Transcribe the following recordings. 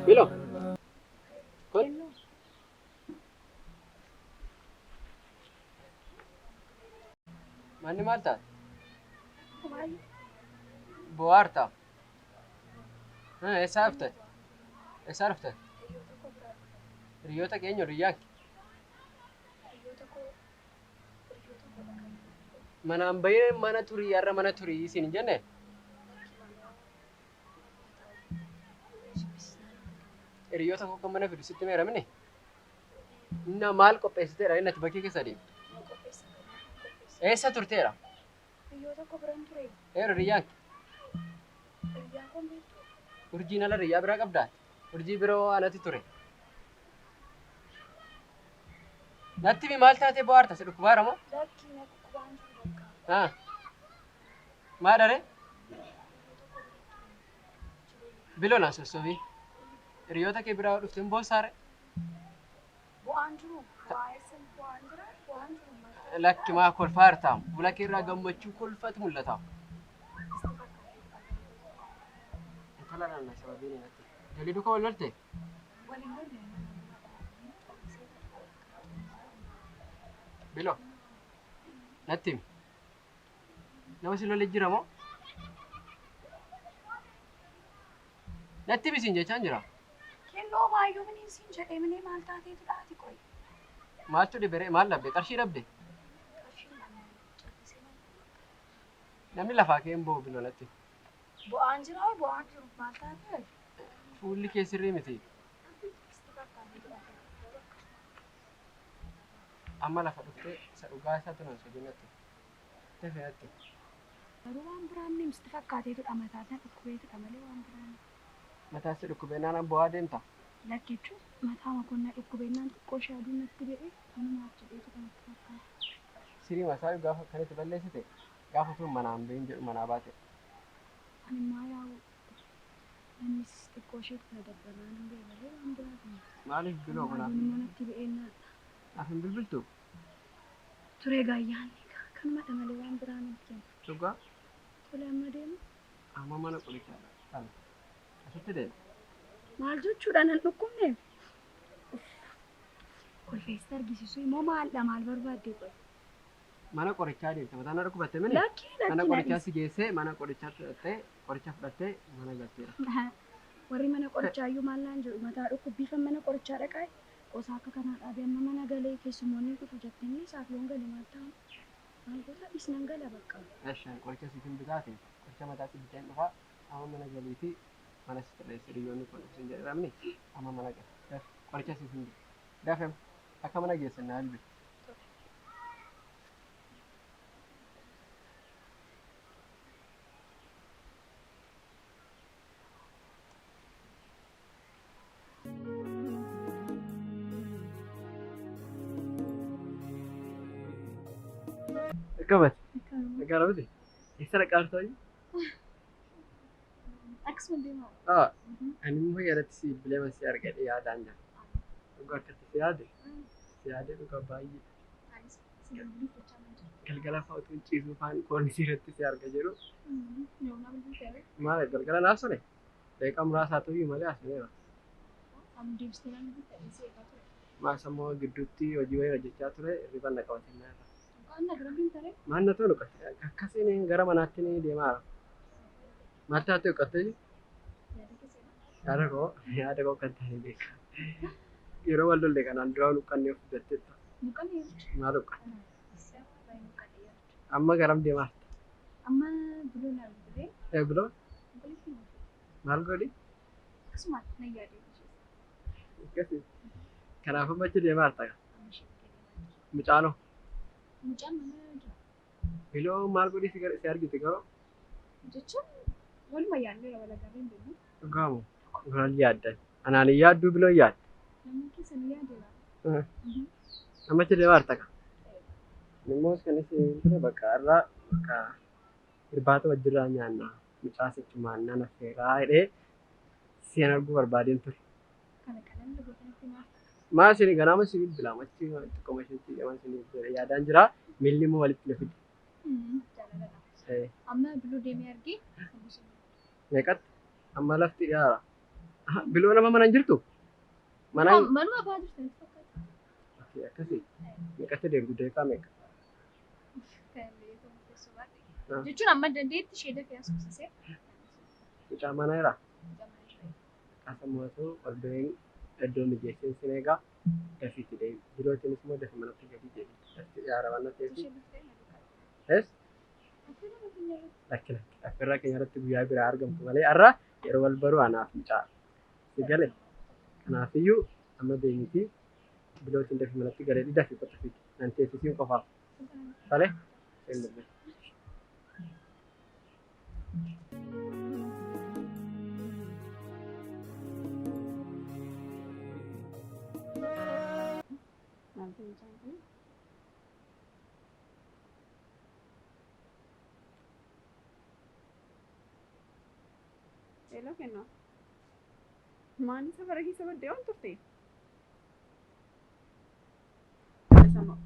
Bilo. Kottu. Manni maal taate? Bo'aartaa? Eessaa dhufte? Eessaa dhufte? Hiriyoota keenya hiriyyaan kee? Manaan bahee mana turii har'a mana turii isin hin jenne? Hiriyoota koo kan mana fidu sitti meera mini? Na maal qopheessiteedha inni ati bakkee keessa adeemtu? Eessa turteedha? Hiriyoota koo biran ture. Eero hiriyyaan kee? Hiriyaa koo hin beektu. Urjiin ala hiriyaa biraa qabdaa? Urjii biroo anatu ture. Natti himi maal taatee bo'aarta si dhukkubaara moo? Lakkii na dhukkubaan jiru bakka. Haa. Maa dharee? Biloo naa sossobii. Hiriyoota kee biraa dhufte hin boossaare? Bu'aan jiru. Bu'aa eessan bu'aan jira? Bu'aan jiru maal? Lakki maa kolfaa jirta? Fuula kee irraa gammachuu kolfatu mul'ata. Intala nana sababiin natti. Ijoollee duukaa wal lolte? Waliin lolle. Biloo. Natti himi. Nama si lole jira moo? Natti himi siin jechaan jira. Kennoo maayyuu miniin siin jedhee minee maal taateetu dhaati qoy. Maaltu dhibe ree? Maal dhabde? Qarshii dhabde? Qarshiin dhabne callisee maal. Namni lafaa kee hin bo'u Biloo natti. Bu'aan jira bu'aan jiru maal taatee? Fuulli kee sirrii miti. Sitti fakkaateetu dhaati. Amma lafa dhuftee isa dhugaa isaatu nan sobiin natti. Dafe natti. Garuu waan biraan ni sitti fakkaateetudha mataa na dhukkubeetudha malee waan biraan. Mataa si dhukkubeenaan bo'aa deemta. Lakki jechuun mataa makoonnaa dhukkubeennaan xiqqoo ishee aduun natti ba'e kanumaaf jedheetu kanatti fakkaata. Sirii masaa gaafa akkanitti balleessite gaafa tun manaan bahin jedhu manaa baate. Ani immoo yaa'u innis xiqqoo isheetu na dabbanaan hin ba'e malee waan biraati. Maaliif biloo kanaaf? Aduun immoo natti ba'eennaan. Naaf hin bilbiltu? Turee gaayyaan kanumadha malee waan biraan hin kennu. Dhugaa? Tole amma deemu. Amma mana qorichaadha. Kana. Asitti deema. Maal jechuudha nan dhukkubne? Kolfeessa argisiisu immoo maaldha maal barbaadde qoy? Mana qorichaa deemte mataan na dhukkubatte mini? Lakkii Mana lakkii na qorichaa si geessee mana qorichaa fudhattee qoricha fudhattee mana galteera. Warri mana qorichaa iyyuu maal naan jedhu mataa dhukkubbiifan mana qorichaa dhaqaa qosaa akka kanaa dhaabee amma mana galee keessummoonni dhufu jettanii isaaf yoon gale maal ta'a? Maal goota dhiisnan gala bakka. Eshaan qoricha siif hin bitaate qoricha mataa si biteen dhufaa amma mana galiitii mana si sirreessi hiriyoonni kun dhufsin jedhamni amma mana gala. Dafe qoricha siif hin bita. Dafe akka mana geessan na bilbili. Akkamitti? Gara miti? Eessa dhaqaa jirta? Akkasuma deemaa. Aa, ani immoo yaadatti si bilbilee si argadhe yaadaan jira. Dhugaa akkatti si yaade? Si yaade dhugaa baay'ee. Anis si bilbiluuf jechaa nan jira. Galgala fa'aa utuu hin ciisuu fa'aan koornisii irratti si arga jedhu. Yoomna bilbiltee? Maal galgala naaf sone? Daqiiqaa muraasa ta'uu malee haasa'eera. Amma deebistee nan bilbiltee si eegaa ture. Maas ammoo gidduutti hojii wayii hojjechaa ture hirriba na qabatee na irra. Dhugaan na gara bilbiltee? Maal na tolu qatte? Akkasiin gara manaatti ni deemaa jira. Maal taatee qattee? Yaada keessa Yaada koo kan ta'e beeka. Yeroo wal lolle kanaan dura nuqqannee of fudhatteetta. Muqannee Maal uqqatte? Baay'ee muqannee yaada. Amma garam deemaa jirta? Amma biloo na bilbilee. Ee biloo? Bilbilee. Maal godhi? Akkasuma na yaadee Akkasii. Kanaafuu achi deemaa jirta. Amma ishee deemaa jira. Mucaanoo. Mucaan mana jira. Biloo maal godhi si argite garuu? Jechuun waluma yaadneera wal agarree hin beeknu. Dhugaamu. Maal yaaddan? Anaan hin yaadduu biloo yaadda. Namni keessa nu yaadeera. Amma achi deemaa jirta. Immoo kan isin ture bakka irraa bakka irbaata wajjirraa nyaanna mucaa sichumaan nan affeeraa jedhee seen arguu barbaadeen ture. Kana kanan gootanitti maaf ta'a? Maa isin ganaama si bilbilaa achi xiqqooma isheetti jedhaman isin yaadaan jira miilli immoo walitti na fide. Jaalaladha. Amma biloo deemee argee Meeqatti? Amma lafti dhiyaara. Biloo nama mana hin jirtu? Mana hin. Manuma ba'aa jirti natti fakkaata. Okay, akkasii. Meeqatti deemtu deekaa meeqa? Jechuun amma dandeetti ishee dafee haasofsiisee. Mucaa mana jiraa? Qasamootoo ol ba'een iddoo mijeesseen sin eegaa dafiitti deemi. Bilootiinis immoo dafi manatti gadi jedhi. Dafti dhiyaara waan ta'eef. Es? Lakki lakki. Affeerraa keenya irratti guyyaa biraa argamtu malee har'a yeroo wal baru anaaf mucaa. Si gale. Kanaafiyyuu amma deemiti bilootiin dafi manatti galee dafi qotta fiigi. Nan teessisiin qofaaf. Tole? Seen dubbe. Maal ta'e mucaan kun? Hello kennaa. Maani safara keessa baddee waan turte? Sama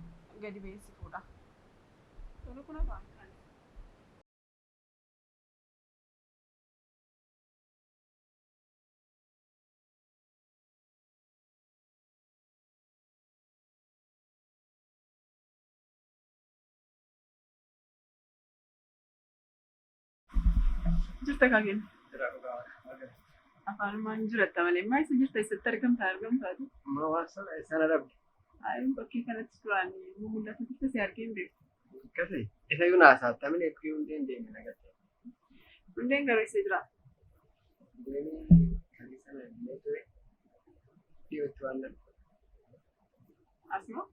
gadi ba'ee si fuudha. Tole kun afaan kan. Jirta kaa kenna. Afaanumaan jiratta malee maa isa jirta eessatti argamta argamtaati. Ma waan sana sana dhabde. Ayi bakkee kanatti duraan mul'ata turte si argee hin beeku. Akkasii. Isa iyyuu naasaattamine eegguu hundeen deeme nagatte. Hundeen garuu eessa jira? Hundeen kan sana illee ture dhiyootti waan darbu. As moo?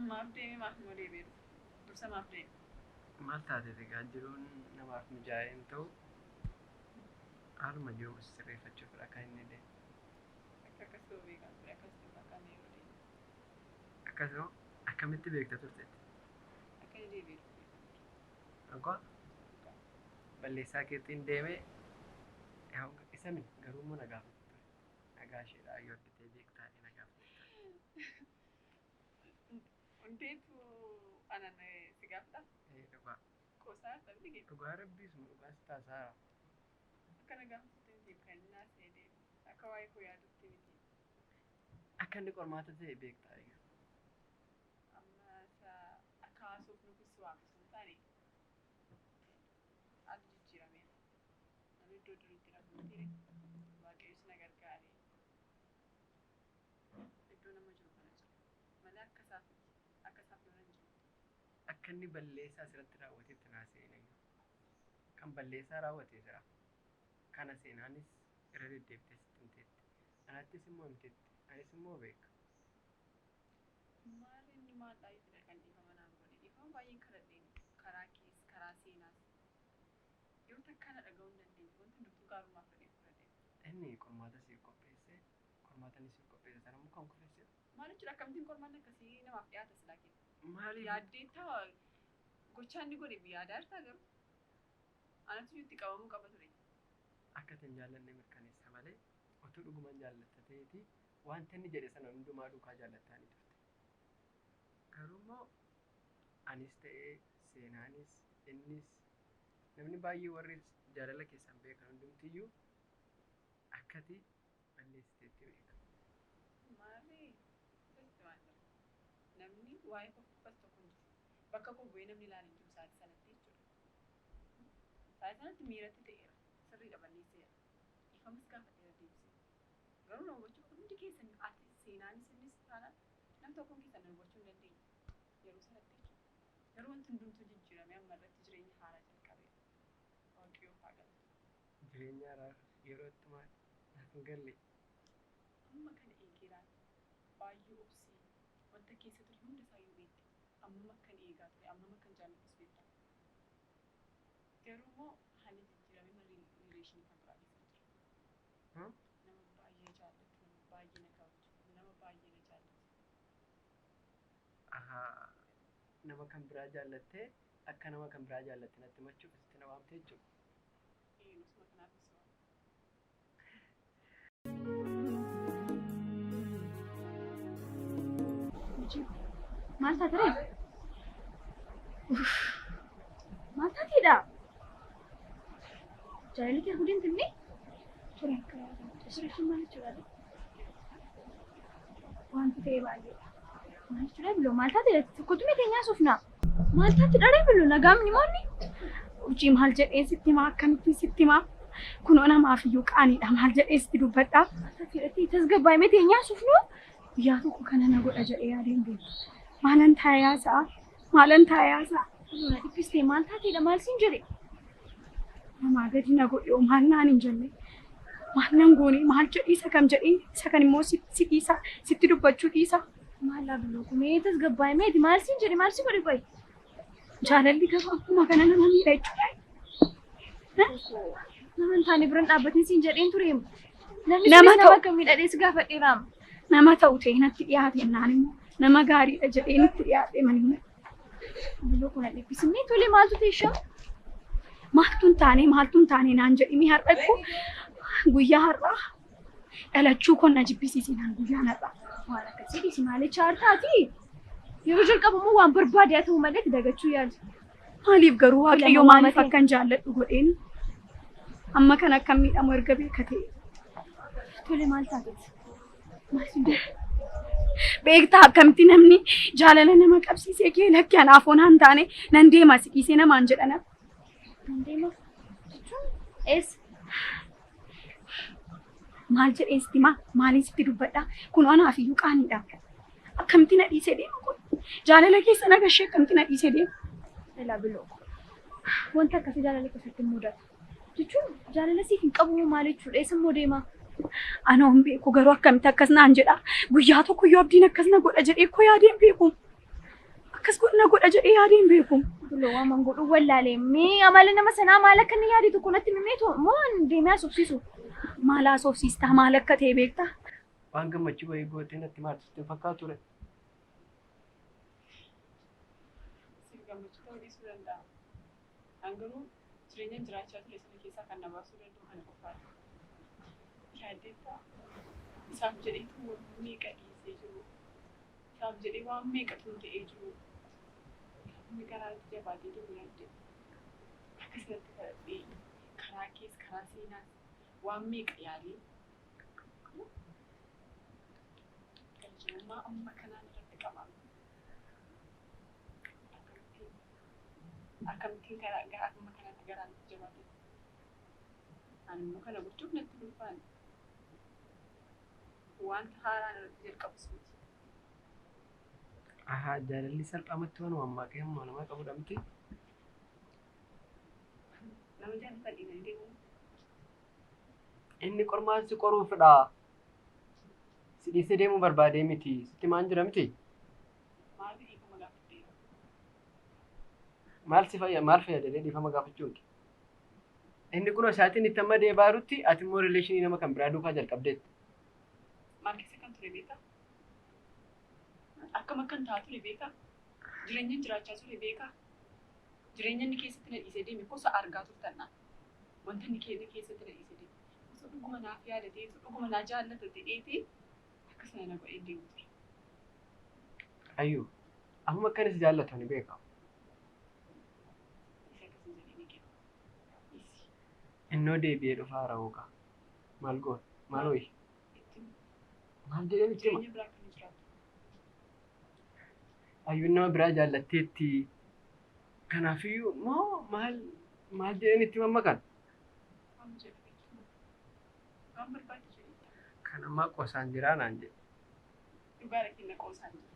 Maaf deeme maaf immoo deebi'e dhufe? Dursa maaf deeme? Maal taateef egaa jiruun namaaf mijaa'ee hin ta'u haaluma jiru sirreeffachuufidha kan inni deeme. Akka akkas ta'u beekaan ture akkas ta'u fakkaanne yeroo deeme. Akkasuma akkamitti beekta turteetti? Akka inni deebi'e dhufe beekaan ture. Dhugaa balleessaa keetiin deemee isa min garuu immoo na gaafate ture. Nagaa isheedhaa yoo argitee beektaa na gaafate ture. Hundeetu anan si gaafata? Ee dhugaa. Qoosaa sabni kee. Dhugaa rabbiisuma dhugaa si taasaara. Akka na gaafatutti miti kan inni naasee deeme. Akka waa'ee koo yaadutti miti. Akka inni qormaata ta'e beektaa iyyuu. Amma isa akka haasofnu si waame sun taane haalli jijjiirameera. Namni iddoo duriitti rafu mitiire. Waaqayyos na gargaare. Iddoo nama jiru kana jira. Malee akka isaaf miti. Akka isaaf yoona hin jiru. Akka inni balleessaa asirratti raawwatetti naa seenayyuu. Kan balleessaa raawwate jira. Kana seenaanis irra deddeebitee sitti himteetti. Anattis immoo himteetti. Anis immoo beeka. Maal inni maal dhaayitidha kan dhiifama naan godhe. Dhiifama baay'een kadhadheen karaa kees karaa seenaas. Yeroo takkaa na dhaga'uu hin dandeenye. Wanti hundumtuu gaarummaaf dhadhee fudhadhe. Inni qormaata siif qopheesse. Qormaata inni siif qopheesse sana immoo kan kufessedha. Maal jechuudha akkamittiin qormaanni akkasii namaaf dhiyaata silaa kenna. Maaliif? Yaaddee ta'a gochaa inni godhe yaadaa jirtaa garuu. Anatu itti qabamuu qaba ture. Akka ati hin jaallanne mirkaneessa malee utuu dhugumaan jaallatta ta'eeti wanta inni jedhe sana hundumaa duukaa jaallattaanii turte. Garuu immoo anis ta'ee seenaanis innis namni baay'ee warri jaalala keessan beekan hundumtiyyuu akkati balleessiteetti beeka. Maarree sitti waan jira. Namni waa'ee koo dubbatu tokko hin jiru. Bakka koo bu'ee namni ilaalu hin jiru sa'aatii sanatti jechuudha. Sa'aatii sanatti miiratti ta'eera. Sirriidha balleesseera. Dhiifamas gaafadheera deebisee. Garuu na hubachuu hundi keessan ati seenaanis innis taanaan nam tokkoon keessan na hubachuu hin dandeenye. Yeroo sanatti jechuudha. Garuu wanti hundumtuu jijjiiramee amma irratti jireenya haaraa jalqabeera. Waaqayyoof haa galatu. Jireenya haaraa yeroo itti maal naaf hin galle. Amma kana eegeeraan baay'ee obsii wanta keessa ture hunda isaayyuu beekte. Ammam akkan eegaa ture ammam akkan jaalladhus beekta. Garuu immoo haalli jijjiiramee mana rileeshinii kan biraa keessa jira. Nama baay'ee jaalladhu, nama baay'ee na kabaju, nama baay'ee na jaallatu. Ahaa nama kan biraa jaallattee akka nama kan biraa jaallatte natti himachuuf asitti na waamte jechuudha. Ee osuma kanaaf si waame. Maal taate ree? Maal taateedha? Jaalalli kee arguu deemte Ture akka yaadamu. Maal jechuudha? Wanti ta'e baay'eedha. Maal jechuudha biloo maal taate tokkotu mee teenyaa suufnaa? Maal taate dharee biloo nagaamni moonni? Hojii maal jedhee sitti himaa akkamittiin sitti himaa? Kunoo namaaf iyyuu qaaniidha maal jedhee sitti dubbadhaa? Maal taate hidhattee tasgabbaa'ee mee teenyaa suufnuu? Guyyaa tokko kana na godha jedhee yaadeen beeku. Maalan taayaa sa'a? Maalan taayaa sa'a? Biloo na dhiphistee maal taateedha maal siin jedhe? Namaa gadi na godhe maal naan hin jenne? Maal nan goone maal jedhii isa kam jedhee isa kan immoo si dhiisa sitti dubbachuu dhiisa. Maal laa biloo kumee tasgabbaa'ee meeti maal siin jedhe maal si godhe qoy? Jaalalli garuu akkuma kana nama miidha jechuudha. Nama hin taane biran dhaabbatiin siin jedheen tureemu. Namni Nama sunis nama ta'u- akka miidhadhee si gaafadheeraam. Nama ta'u ta'e natti dhiyaate naan immoo nama gaariidha jedhee natti dhiyaate malee. Biloo kun dhiphisinee tole maaltu teeshaa? Maaltu hin taane maaltu hin taane naan jedhimi har'a ikkoo guyyaa har'aa dhalachuu kon na jibbisiise naan guyyaan har'aa. Waan akkasii dhiisi malee chaartaati. Yeroo jalqabu immoo waan barbaade haa ta'u malee itti dagachuu yaali. Maaliif garuu Waaqayyo Filama maaliif uumateen. akkan jaalladhu godheen amma kan akka miidhamu erga beeka ta'e. Tole maal taateeti? Maal siin jedhe? Beektaa akkamitti namni jaalala nama qabsiisee kee lakki anaaf onaa hin taane nan deema si dhiisee namaan jedha nama. Nan deema jechuun eessa? Maal jedheen sitti himaa? Maaliin sitti dubbadhaa? Kun anaaf iyyuu qaaniidha. Akkamitti na dhiisee deema kun? Jaalala keessa na gashee akkamitti na dhiisee deema? Ilaa biloo. Wanta akkasii jaalala keessatti hin mudatu. Jechuun jaalala siif hin qabu moo maal jechuudha? Eessa immoo deema? Anoo hin beeku garuu akkamitti akkas naan jedha. Guyyaa tokko iyyuu abdiin akkas na godha jedhee koo yaadee hin beeku. Akkas na godha jedhee yaadee hin beeku. Biloo waan man godhu wallaalee mee amala nama sanaa maal akka inni yaade tokko natti himeetu moo ani deemee haasofsiisu? Maal haasofsiistaa maal akka ta'e beektaa? Waan gammachuu wayii gootee natti maartu sitti hin fakkaatu ture. Siif gammachuu ta'uu dhiisuu danda'a. An garuu jireenya jiraachaa ture sana keessaa kan na baasuu danda'u kana qofaadha. Yaaddeettaa isaaf jedheetu waan meeqa dhiisee jiru. Isaaf jedhee waan meeqatu ta'ee jiru. Inni garaa itti jabaatee deemu yaaddee. Akkasumatti kadhadhee karaa kees karaa seenaas waan meeqa yaalee gara jirummaa amma kanaan irratti qabame. Akkamittiin karaa gara amma kanaatti garaan itti jabaate. Ani immoo kana gochuuf natti ulfaanne. Wanta haaraan irratti jalqabus miti. Ahaa jaalalli salphaamatti waanuma ammaa ka'e ammaa nama qabudha miti. Nama jaallatan dhiisanii deemuu. Inni qormaata si qoruufidha. Si dhiisee deemuu barbaadee miti. Sitti maan jira miti? Maaliif dhiifama gaafadheera? Maal si fayyada maal fayyadee dhiifama gaafachuun kee? Inni kun isaatiin itti amma deebaa jirutti ati immoo rileeshinii nama kan biraa duukaa jalqabdeetta. Maal keessa kan ture beekaa? Akkam akkan ta'aa ture beekaa? Jireenya jiraachaa ture beekaa? Jireenya inni keessatti na dhiisee deeme gosa argaa turtan naan. Wanta inni keessatti na dhiisee deeme. Osoo dhuguma naaf yaadatee, osoo dhuguma naa jaallata ta'eeti akkasuma na godhee deemu ture. Ayyuu amma akkan si jaallatu ni beeka. Isa akkasuma jedhee ni kenna. Dhiisi. Innoo deebi'ee dhufaa raawuka. Maal goona? Maal ho'i? Itti Maal jedhee itti hima? jireenya biraa kan jiraatu. Ayyuun nama biraa jaallatteetti. Kanaafiyyuu moo maal maal jedheen itti hima kan? Waan jedhu itti hima. Waan barbaade jedhee. Kan ammaa qosaan jiraa naan jedhe. Dhugaadha kenna qoosaan jiru.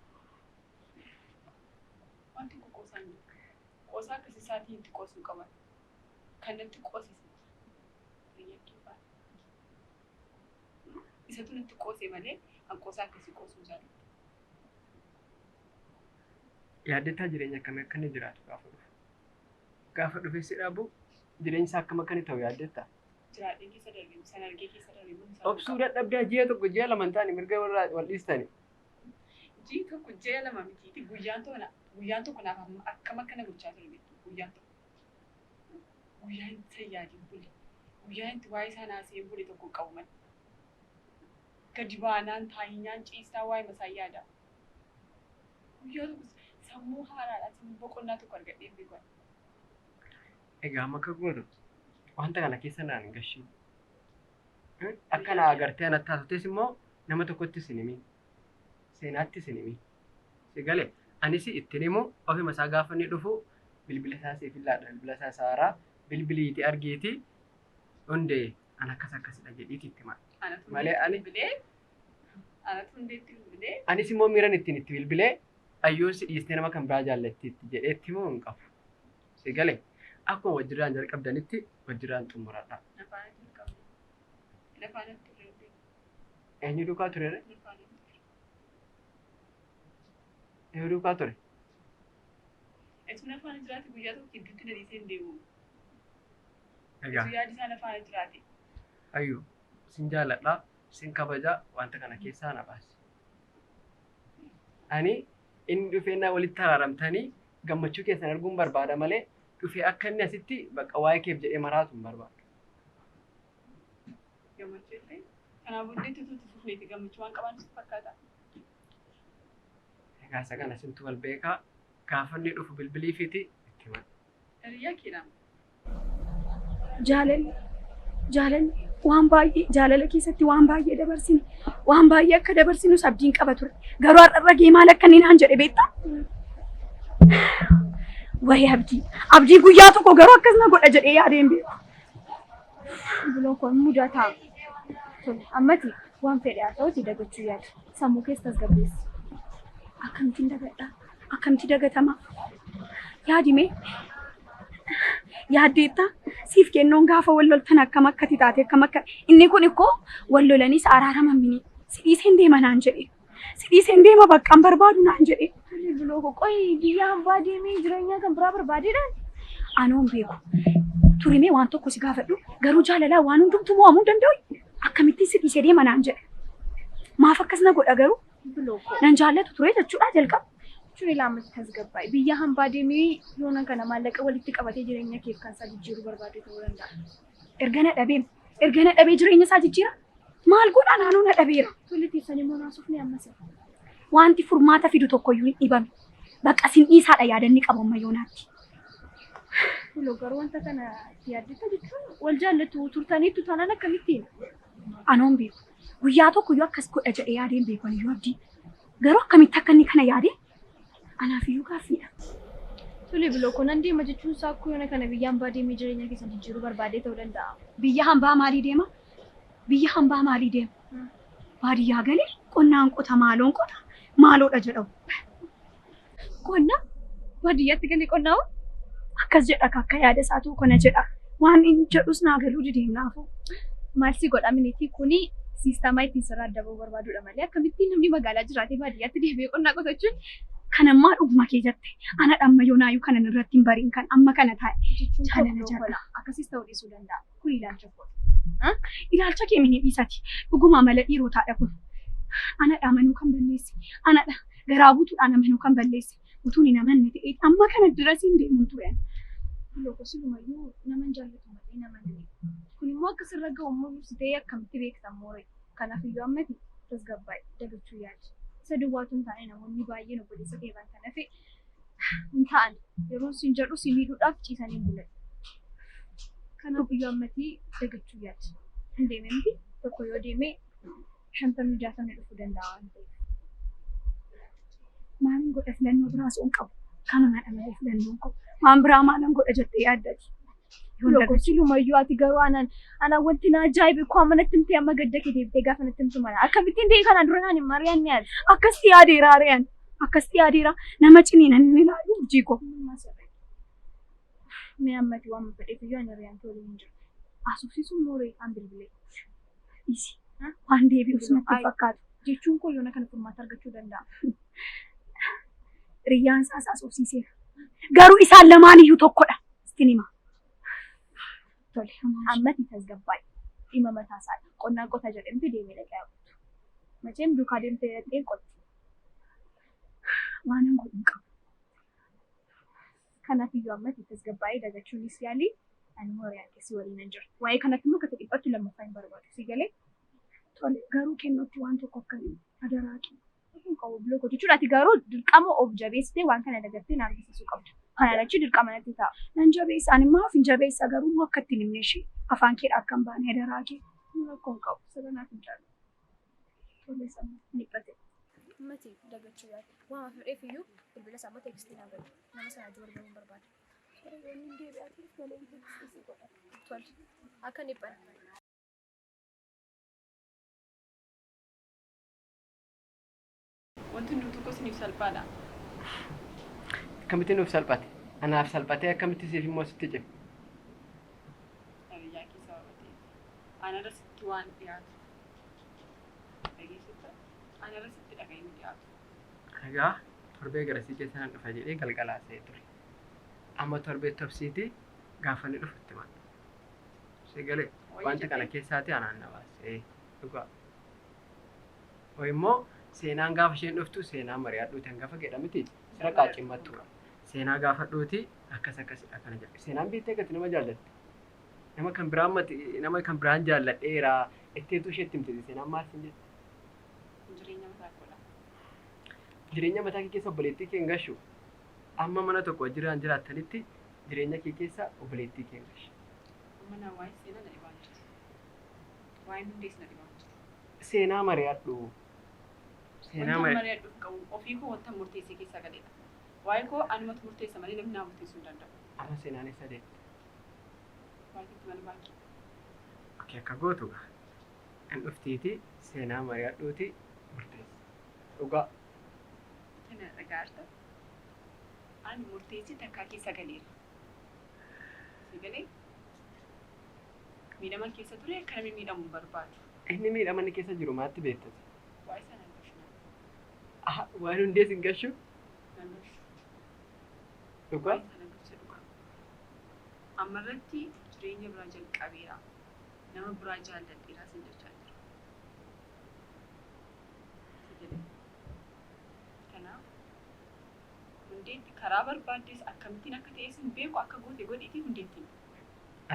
Wanti kun qoosaan jiru. Qoosaa akkasii isaatiin itti qoosuu qaban. Kan natti qoosise. Jireenya kee faana. Isatu natti qoose malee an qoosaa akkasii qoosuu jaalladha. Yaaddeettaa jireenya akkamii akka inni jiraatu gaafa dhufu. Gaafa dhufee si dhaabu jireenyi isaa akkam akka inni ta'u yaaddeettaa? Jiraadhee keessa darbee san argee keessa darbee mun isaa Obsuu dadhabdaa ji'a tokko ji'a lama hin taane mirga warra wal dhiistani. Ji'i tokko ji'a lama mitiiti guyyaan tokko guyyaan tokko naaf amma akkam akkana gochaa ture beektu guyyaan tokko. Guyyaan itti yaadiin bule guyyaan itti waa'ee isaa naasee bule tokko qabu malee. Gadi baanaan taayinyaan ciisaa waa'ee masaa yaada. Guyyaa tokko sammuu haaraadhaan boqonnaa tokko argadhee beeku. Egaa amma akka gootu Wanta kana keessa naan hin gashiin. Akka na agartee anatti haasoftes immoo nama tokkottis hin himin. Seenaattis hin himin. Si galee anis ittiin himu ofuma isaa gaafa inni dhufu bilbila isaa siif hin laadha. Bilbila isaa saaraa bilbiliitii argiitii hundee an akkas akkasidha jedhiiti itti hima. Anatu Malee ani- bilbilee. Anatu hundeetti bilbilee. Anis immoo miiran ittiin itti bilbilee ayyuun si dhiistee nama kan biraa jaallattiitti jedhee itti himuu hin qabu. Si galee akkuma wajjirraan jalqabdanitti wajjirraan xumuradha. Nafaan jalqabne. Nafaan turre. Eenyu duukaa ture? Nafaan turre. Eenyu duukaa ture? Etu nafaan jiraate guyyaa tokko gidduutti na dhiisee hin deemu. Egaa Etu yaadi isaa nafaan jiraate. ayyuu sin jaalladha, sin kabaja wanta kana keessaa na baasi. Ani inni dhufeennaa walitti araaramtanii gammachuu keessan arguun barbaada malee dhufee akka inni asitti bakka waa'ee keef jedhee maraatu hin barbaadu. Gammachuu illee. Kanaaf hundeetti utuu itti fufneeti gammachuu waan qabaannu sitti fakkaata. Egaa isa kana sintu wal beekaa gaafa inni dhufu bilbiliifiiti itti hima. Hiriyyaa keedhaan. Jaalalli jaalalli waan baay'ee jaalala keessatti waan baay'ee dabarsine waan baay'ee akka dabarsinus abdiin qaba ture. Garuu har'a gahee maal akka inni naan jedhe beektaa? Wayi abdii abdii guyyaa tokko garuu akkas na godha jedhee yaadee hin beeku. Biloo kun mudataa. Tole ammati waan fedhe haa ta'uti dagachuu yaada. Sammuu keessa tasgabbeessi. Akkamittiin dagadhaa? Akkamitti dagatama? Yaadime yaaddeetta siif kennoon gaafa wal loltan akkam akkati taate akkam akka inni kun ikkoo wal lolanis araaraman mini si dhiiseen deema naan jedhe si dhiiseen deema bakka hin barbaadu naan jedhe. Tole biloo koo qoyi biyya hambaa deemee jireenya kan biraa barbaadeedhaan. Anoo hin beeku. Turimee waan tokko si gaafadhu garuu jaalalaa waan hundumtuu mo'amuu hin danda'u akkamittiin si dhiisee deema naan jedhe. Maaf akkas na godha garuu Biloo koo. nan jaallatu ture jechuudha jalqaba. Jechuun ilaammatti tasgabbaa'e. Biyya hambaa deemee yoona kana maallaqa walitti qabatee jireenya keef kan isaa jijjiiruu barbaadu ta'uu danda'a. Erga na dhabee erga na dhabee jireenya isaa jijjiira maal godha naannoo na dhabeera. Tole teessanii immoo naasofni ammas. Wanti furmaata fidu tokkoyyuu hin dhibame. Bakka sin dhiisaadha yaadanni qabu amma yoonaatti. Biloo garuu wanta kana itti yaaddetta jechuun wal jaallattu turtaniittu taanaan akkamittiin? Anoo hin beeku. Guyyaa tokkoyyuu akkas godha jedhee yaadee hin beeku aniyyuu abdii. Garuu akkamitti akka inni kana yaade anaaf iyyuu gaaffiidha. Tole biloo koo nan deema jechuun isaa akkoo yoona kana biyya hambaa deemee jireenya keessan jijjiiruu barbaadee ta'uu danda'a. Biyya hambaa maalii deema? Biyya hambaa maalii deema? Baadiyyaa galee qonnaan qota maaloon qota maaloodha jedhamu. Qonna? Baadiyyaatti galee qonnaa hoo? Akkas jedha akka yaada isaatu kana jedha. Waan inni jedhus naa galuu dideem naafuu. Maal si godha minitii kuni siistamaa ittiin sirraa adda bahuu barbaadudha malee akkamittiin namni magaalaa jiraatee baadiyyaatti deebi'ee qonnaa qotachuun Kan ammaa dhuguma kee jette ana dhamma yoonaayyuu kanan irratti hin bariin kan amma kana taa'e. jechuun koo Jaalala biloo jaalala. kola akkasis ta'uu dhiisuu danda'a. Kun ilaalcha koodha. Ilaalcha kee mini dhiisati. Dhuguma mala dhiirotaadha kun. Anadha amanuu kan balleesse. Anadha garaa guutuudhaan amanuu kan balleesse. Utuun hin amanne ta'ee amma kana dirasiin deemuun ture. Biloo koo silumayyuu nama hin jaallatu malee nama hin beeku. Kun immoo akka sirra ga'u immoo ibsitee akkamitti beekta mooree. Kanaaf iyyuu ammati tasgabbaa'e dagachuu yaali. Isa duwwaatu hin taane namoonni baay'een obboleessa kee irraan kan hafe hin ta'an. Yeroo sin jedhu si miidhuudhaaf ciisanii hin bulan. Kanaaf iyyuu ammati dagachuu yaali. Hin deeme miti tokko yoo deeme shantamni jaatamni dhufuu danda'a waan ta'eef. Maalin godha filannoo biraa osoo hin qabu. Kanumadha malee filannoon koo. Waan biraa maalan godha jettee yaaddati. Yoon Biloo koo dagachuu silumayyuu ati garuu anaan anaan wanti na ajaa'ibe koo amma natti himtee amma gadda kee deebitee gaafa natti himtu mala. Akkamittiin ta'e kanaan dura naan hin mari'anne ati. Akkasitti yaadeera ari'an. Akkasitti yaadeera nama ciniinan hin ilaalu hojii koo. Mee ammati waan fedheef iyyuu ani hiriyaan kee waliin hin jiru. Haasofsiisuun mooree an bilbilee. Dhiisi. Waan deebi'us natti hin fakkaatu. Jechuun koo yoona kana furmaata argachuu danda'a. Hiriyyaan isaas haasofsiiseera. Garuu isaan lamaan iyyuu tokkodha. Sitti hima. Tole ammati tasgabbaa'e. Dhimma mataa isaadha. Qonnaan qota jedhamte deemee dhaqee haa qotu. Macheem duukaa deemtee dhaqee qotti. Waan hin godhu hin qabu. Kanaaf iyyuu ammati tasgabbaa'ee dagachuunis yaali. Ani immoo hiriyaan kee si waliin hin jiru. Waa'ee kanatti immoo akka dhiphattu lammaffaa hin barbaadu. Si galee Tole garuu kennootti waan tokko akka hin adaraa kee. Hin qabu biloo koo jechuudha. Ati garuu dirqama of jabeessitee waan kana dagattee na argisiisuu qabda. Kanaan achi dirqama natti ta'a. Nan jabeessa ani maaf hin jabeessa garuu immoo akka ittiin himne ishee afaan keedha akka hin baane adaraa kee. Rakkoo hin qabu sadanaa hin jaalladhu. Tole sammuu ni dhiphate. Mati dagachuu yaala. Waan fedheef iyyuu bilbila isaa immoo teekstii naa godhe. Nama sana wajjin barbaaduu hin barbaadu. Wanni deebi'aa ture galee teekstii godha. Tole. Akka hin dhiphanne. Wanti hundumtuu tokko isiniif salphaadha. Akkamitti nuuf salphate? Anaaf salphatee akkamitti siif immoo sitti cime? Hiriyaa kee sababa ta'eef. Anarra sitti waan dhiyaatu. Dhageessetta? Anarra sitti dhaga'ee dhiyaatu. Egaa torbee garasii keessa nan dhufa jedhee galgalaa se'ee ture. Amma torbee tobsiiti gaafa inni dhufu itti himadha. Si galee wanta kana keessaati anaan na baasee dhugaa. Wayi immoo seenaan gaafa isheen dhuftu seenaa mari'adhuuti hangafa jedha miti sira qaacimmattuudha. Seenaa gaafa dhuuti akkas akkasidha kana jedhu. Seenaan beektee gati nama jaallatti. Nama kan biraan mati nama kan biraan jaalladheera itteetu isheetti himte seenaan maal siin jette? Jireenya mataa koodha. Jireenya mataa kee keessa obboleettii kee hin gashu. Amma mana tokko jiraan jiraattanitti jireenya kee keessa obboleettii kee hin gashu. Amma naa waa'ee seenaa na dhibaa jiru. Waa'een hundees na dhibaa jiru. Seenaa mari'adhu. Seenaa Wanta mari'adhu qabu ofii koo wanta murteessee keessa galeedha. Waa'ee koo anumatu murteessa malee namni naa murteessuu hin danda'u. Amma seenaan eessa deemte? Baankiitti mana baankii. Okei akka gootu gaa. Hin dhuftiiti seenaa mari'adhuuti murteessa. Dhugaa. Kana dhagaa jirta. Ani murteessee takkaa keessa galeera. Si galee miidhama keessa ture akka namni miidhamu hin barbaadu. Inni miidhama inni keessa jiru maatti beektati? Waa'ee sana hin gashu. Waan hundees hin gashu? Nan gashu. Dhugaa? Waa'ee sana dursa dhugaa. Ammarratti jireenya biraa jalqabeera. Nama biraa jaalladheera sin jechaa jira. Si galee. Kanaaf hundeetti karaa barbaaddes akkamittiin akka ta'es hin beeku akka goote godhiitii hundeetti.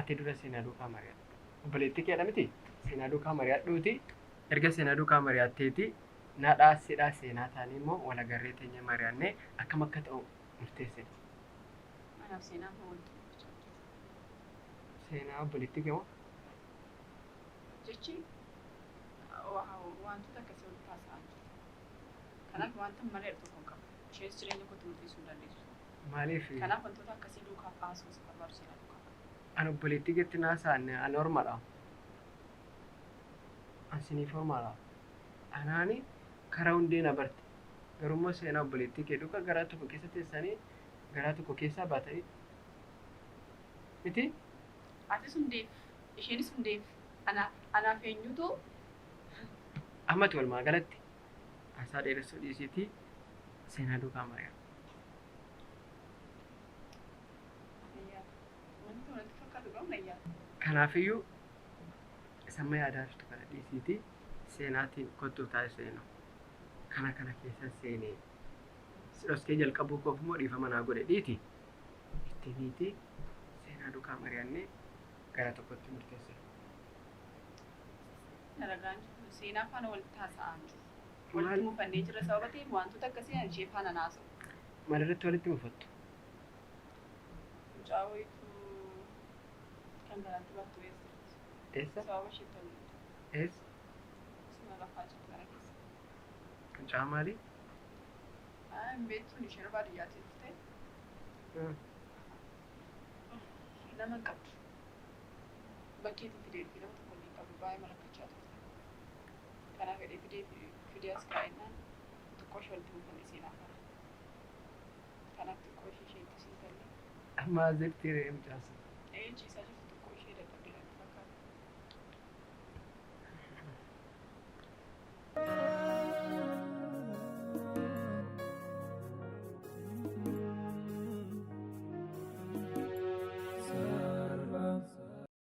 Ati dura seenaa duukaa mari'adhu. Obboleettii keedha miti? Seenaa duukaa mari'adhuuti. Erga seenaa duukaa mari'atteeti nadhaa sidhaa seenaa taanii immoo wal agarree teenya mari'annee akkam akka ta'u murteessine. Anaaf seenaa koo wanti dubbachaa jiru. Seenaa obboleettii kee moo? Jechi wantoota akkasii walitti haasa'aa jiru. Kanaaf wanta mari'adhu tokko hin qabu. Isheenis jireenya kootti murteessuu hin dandeessu. Maaliif? Kanaaf wantoota akkasii duukaa haasa'uu isa barbaadu seenaa duukaa. An obboleettii keetti naasa'an an ormadha. An siniif ormadha. Anaani karaa hundee na barte. Garuu seenaa obboleettii kee duukaa garaa tokko keessa teessanii garaa tokko keessaa baatanii miti? Atis hundeef, isheenis hundeef, anaaf eenyutu Ammati walumaa galatti haasaa dheeressuu dhiisiitii seenaa duukaa mari'adhu. Wanti walitti fakkaatu qabu na yaada. Kanaafiyyuu samma yaadaa jirtu kana dhiisiitii seenaatiin kottuu taa'e seenaa. Kana kana keessa seenee si dhoskee jalqabuu koof immoo dhiifama naa godhe dhiiti. Itti miitii seenaa duukaa mari'annee gara tokkotti murteessina. Na ragaan jiru seenaa faana walitti haasa'aa jiru. Walitti mufannee jira sababa ta'eef wantoota akkasii ishee faana naasa'u. Maalirratti walitti mufattu? Mucaa wayituu kan garaatti baattu eessa jirti? Eessa? Sababa isheetti walitti. Eessa? Suma lafaa jirtu kana keessa. Mucaa maalii? Hin beektuun isheen baadiyyaatti dhufte. Nama hin qabdu. Bakkeetti fidee dhufe nama tokko illee hin qabdu baay'ee marakkachaa turte. Kanaaf fedhee fidee as kaa'ennaan xiqqoo ishee walitti mufanne seenaa kana. Kanaaf xiqqoo ishee isheetti siin galle. Amma zirtii re'ee mucaa sun. Ee ciisaa